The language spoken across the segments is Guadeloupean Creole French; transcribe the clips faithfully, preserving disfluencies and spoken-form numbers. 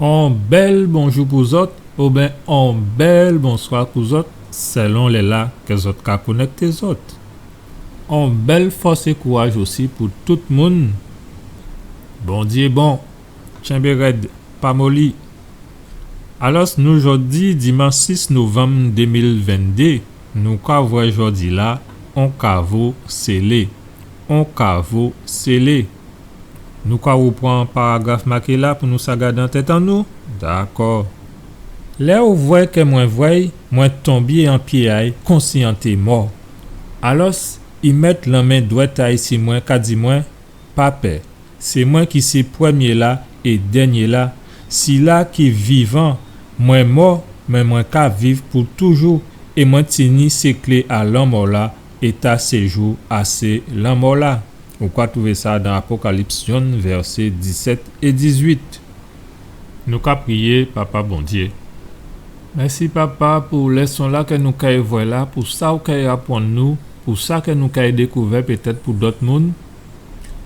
On bèl bonjou pou zòt, oben on bèl bonswa pou zòt, sèlon lè-la kè zòt ka konèkté zòt. On bèl fòs é kouraj osi pou tout moun. Bondyé bon, tchenbé rèd, pa moli. Alòs, nou jòdi, dimanch sis novanm dé mil venndé, nou ka vwè jòdi-la, on kavo sélé. On kavo sélé. Nou ka rèpran paragraf maké-la pou nou sa gadé an tèt an nou? Dakò. Lè ou vwè kè mwen vwè'y, mwen tonbé an pyé a'y konsi an té mò. Alòs, i mèt lanmen dwèt a'y si mwen, ka di mwen, pa pè. Sé mwen ki sé prèmyé-la é dènyé-la, sila ki vivan, mwen mò, mé mwen ka viv pou toujou, é mwen tini sé klé a lanmò-la é ta séjou a sé lanmò-la. Ou ka twouvé sa dan Apokalips yonn, vèsé disèt é dizwit. Nou ka priyé, Papa Bondyé. Mèsi, Papa, pou lèson-la kè nou kay vwè la, pou sa ou kay aprann nou, pou sa kè nou kay dékouvè pétèt pou dòt moun.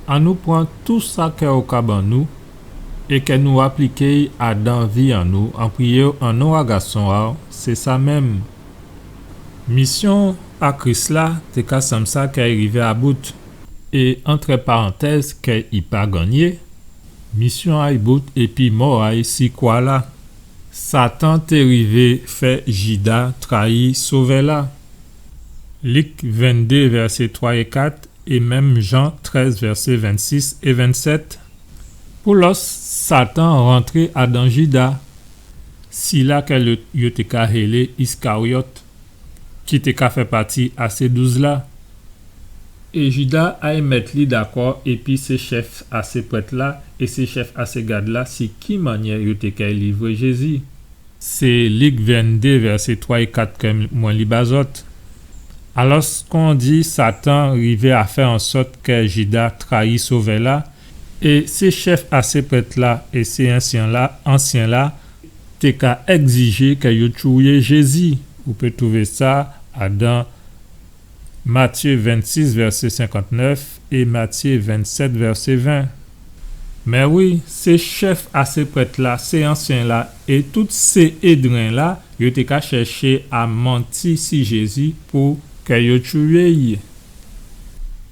Annou pran tou sa kè ou ka ban nou, é kè nou apliké'y adan vi an nou, an priyé'w an non a Gason a'w, sé sa menm. Misyon a Kris la té ka sanm sa kè i rivé a bout, é antrè parantèz kè i pa gannyé, misyon a'y bout épi mò a'y si kwa la. Satan té rivé fè Jida trayi Sovè la. Lik venndé, vèsé twa é kat, é menm Jan trèz, vèsé vennsis é vennsèt. Pou lòs, Satan rantré adan Jida, sila kè le, yo té ka hélé Iskaryòt, ki té ka fè pati a sé douz la. É Jida ay mèt li dakò épi sé chèf a sé prèt la é sé chèf a sé gad la si ki mannyè yo té kay livré Jézi. Sé Lik venndé, vèsé twa é kat kè mwen li ba zòt. Alòs, kon di, Satan rivé a fè an sòt kè Jida trayi Sovè la, é sé chèf a sé prèt la é sé ansyen la, ansyen la, té ka ègzijé kè yo tchouyé Jézi. Ou pé twouvé sa adan Matyé vennsis, vèsé senkantnèf, é Matyé vennsèt, vèsé ven. Mé wi, sé chèf a sé prèt la, sé ansyen la, é tout Sanhédren la, yo té ka chèché a manti si Jézi pou kè yo tchouyé'y.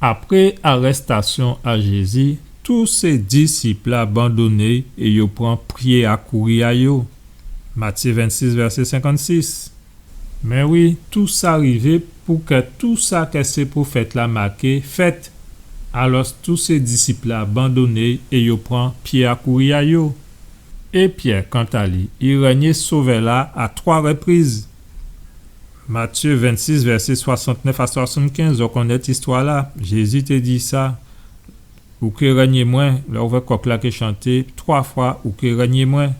Apré arèstasyon a Jézi, tout sé disip la abandoné é yo pran pyé a kouri a yo. Matyé vennsis, vèsé senkantsis. Mé wi, tou sa rivé pou kè tou sa kè sé pwofèt la maké fèt. Alòs, tout sé disip la abandoné é yo pran pyé a kouri a yo. É Pyè, kanta li, i rènyé Sovè la a twa rèpriz. Matyé vennsis, vèsé swasantnèf a swasannkenz, ou konnèt istwa la. Jézi té di sa, ou ké rènyé mwen, lè ou vwè kòk la ké chanté, twa fwa ou ké rènyé mwen.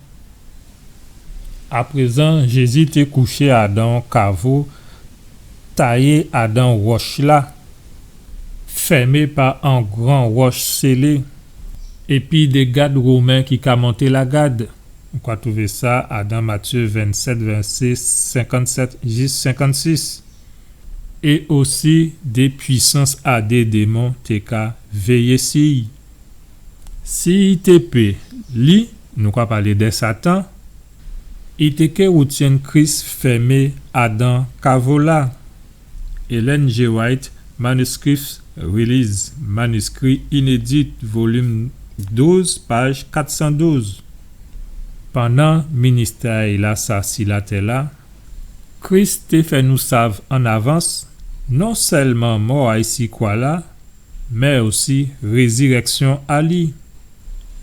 Aprézan, Jézi té kouché adan on kavo, tayé adan wòch la, fèmé pa on gran wòch sélé, épi dé gad women ki ka monté lagad. Ou ka twouvé sa adan Matyé vennsèt, vèsé senkannsèt jis senkannsis. É osi, dé pwisans a dé démon té ka véyé si'y. Si i té pé, li, nou ka palé dè Satan, i té ké woutyenn Kris fèmé adan kavo la. Ellen G. White, Manuscripts Released, maniskri inédi, volim douz, paj kat san douz. Pandan ministè a'y lasa si latè la, Kris té fè nou sav an avans, non sèlman mò a'y si kwa la, mé osi rézirèksyon a li.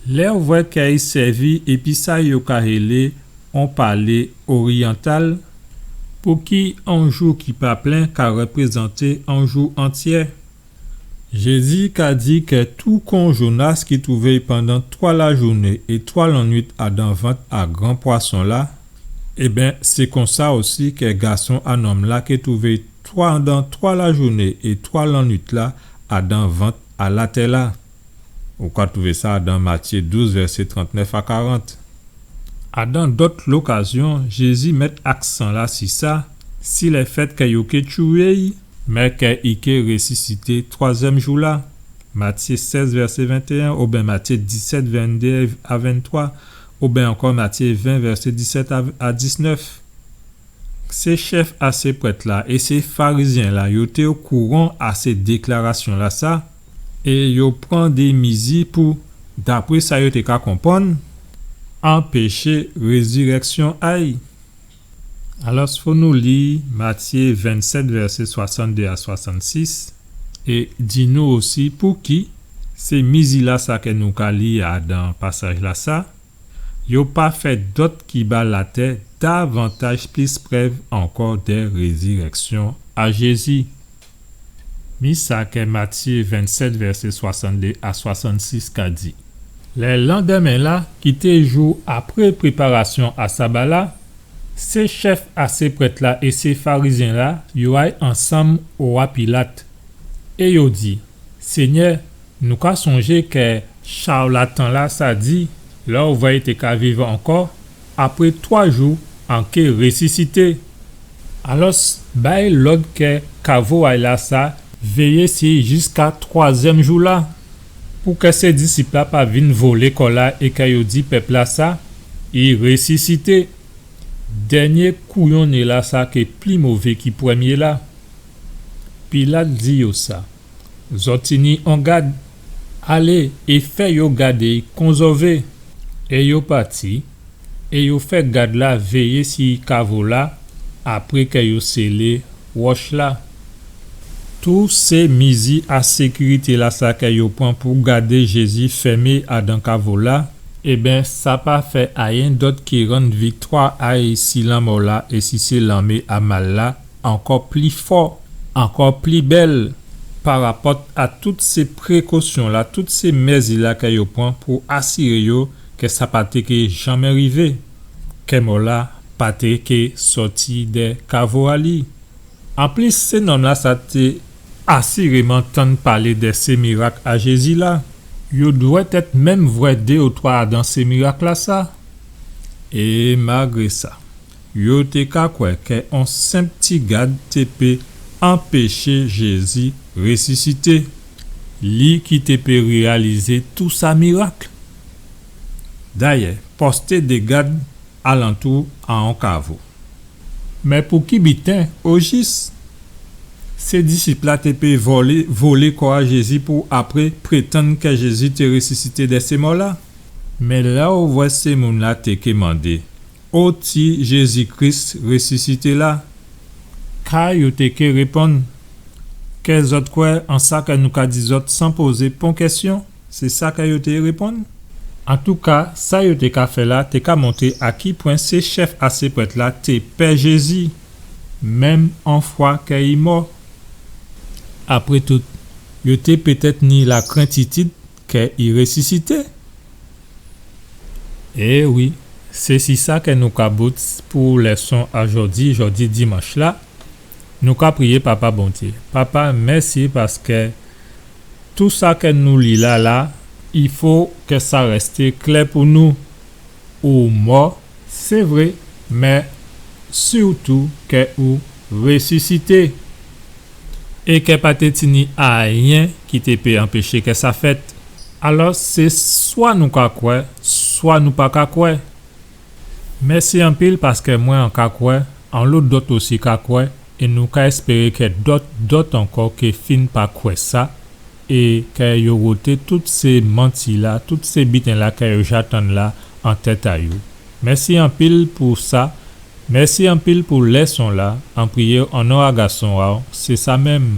Lè ou vwè kè i sèvi épi sa yo ka rélé on palé oryantal, pou ki on jou ki pa plen ka réprézanté on jou antyè. Jézi ka di kè tou kon Jonas ki twouvé'y pandan twa lajouné é twa lannuit adan vant a gran pwason la, ében, sé konsa osi kè Gason a nonm la ké twouvé'y twa, pandan twa lajouné é twa lannuit la adan vant a latè la. Ou ka twouvé sa dan Matyé douz, vèsé trantnèf a karant. Adan dòt lokazyon, Jézi mèt aksan la si sa, si lèfèt kè yo ké tchouyé'y, mé kè i ké résisité twazyèm jou la. Matyé sèz, vèsé ventéyen, oben Matyé disèt, venndé a venntwa, oben ankò Matyé ven, vèsé disèt a, a diznèf. Sé chèf a sé prèt-la é sé farizyen-la, yo té okouran a sé déklarasyon-lasa, é yo pran dé mizi pou, dapré sa yo té ka konprann, anpéché rézirèksyon a-y. Alò, fò nou li Matyé vennsèt, vèsé swasanndé a swasannsis, é di nou osi pouki sé mizi-lasa kè nou ka li adan pasaj-lasa, yo pa fè dòt ki ba latè davantaj plis prèv ankò dè rézirèksyon a Jézi. Mi sa kè Matyé vennsèt, vèsé swasanndé a swasannsis ka di. Lè landèmen-la, ki té jou apré préparasyon a saba-la, sé chèf a sé prèt-la é sé farizyen-la, yo ay ansanm owa Pilat. É yo di, Senyè, nou ka sonjé kè chalatan-lasa di, lè ou vwè i té ka viv ankò, apré twa jou, an ké résisité. Alòs, bay lòd kè kavo a-y lasa véyé si-y jiska twazyèm jou-la, pou kè sé disip-la pa vin volé kò-la é kè yo di pèp-lasa, i résisité. Dènyé kouyonné-lasa ké pli mové ki prèmyé-la. Pilat di yo sa. Zòt tini on gad, alé é fè yo gadé-y kon zò vé. É yo pati, é yo fè gad-la véyé si kavo-la, apré kè yo sélé wòch-la. Tout sé mizi a sékirité-lasa kè yo pran pou gadé Jézi fèmé adan kavo-la, ében, sa pa fè ayen dòt ki rann viktwa a-y si lanmò-la é si sé lanmé a mal-la, ankò pli fò, ankò pli bèl, parapòt a tout sé prékosyon-la, tout sé mèzi-la kè yo pran pou asiré yo kè sa pa té ké janmé rivé, kè mò-la pa té ké sòti dè kavo a-li. Anplis, sé nonm-lasa té asiréman tann palé dè sé mirak a Jézi-la. Yo dwèt èt menm vwè dé ou twa adan sé mirak-lasa. É malgré sa, yo té ka kwè kè on senp ti gad té pé anpéché Jézi résisité, li ki té pé réyalizé tou sa mirak. Dayè, posté dé gad alantou a on kavo. Mé pou ki biten, ojis? Sé disip-la té pé volé, volé kò a Jézi pou apré prétann kè Jézi té résisité dè sé mò-la. Mé lè ou vwè sé moun-la té ké mandé, Oti Jézi Kris résisité la? Ka yo té ké réponn? Kè zòt kwè an sa kè nou ka di zòt san pozé pon kèsyon? Sé sa kè yo té réponn. Antouka, sa yo té ka fè la té ka montré a ki pwen sé chèf a sé prèt la té pè Jézi, menm on fwa kè i mò. Apré tout, yo té pétèt ni lakrentitid kè i résisité. É wi, sé si sa kè nou ka bout pou lèson a jòdi, jòdi dimanch la. Nou ka priyé Papa Bondyé. Papa, mèsi paskè tou sa kè nou li la la, i fo kè sa rèsté klè pou nou. Ou mò, sé vré, mé sitou kè ou résisité. É kè pa té tini ayen ki té pé anpéché kè sa fèt. Alò, sé swa nou ka kwè, swa nou pa ka kwè. Mèsi anpil paskè mwen an ka kwè, anlo dòt osi ka kwè, é nou ka èspéré kè dòt, dòt ankò ké fin pa kwè sa, é kè yo woté tout sé manti la, tout sé biten la kè yo ja tann la an tèt a yo. Mèsi anpil pou sa. Mèsi anpil pou lèson la. An priyé an non a Gason a'w, sé sa menm.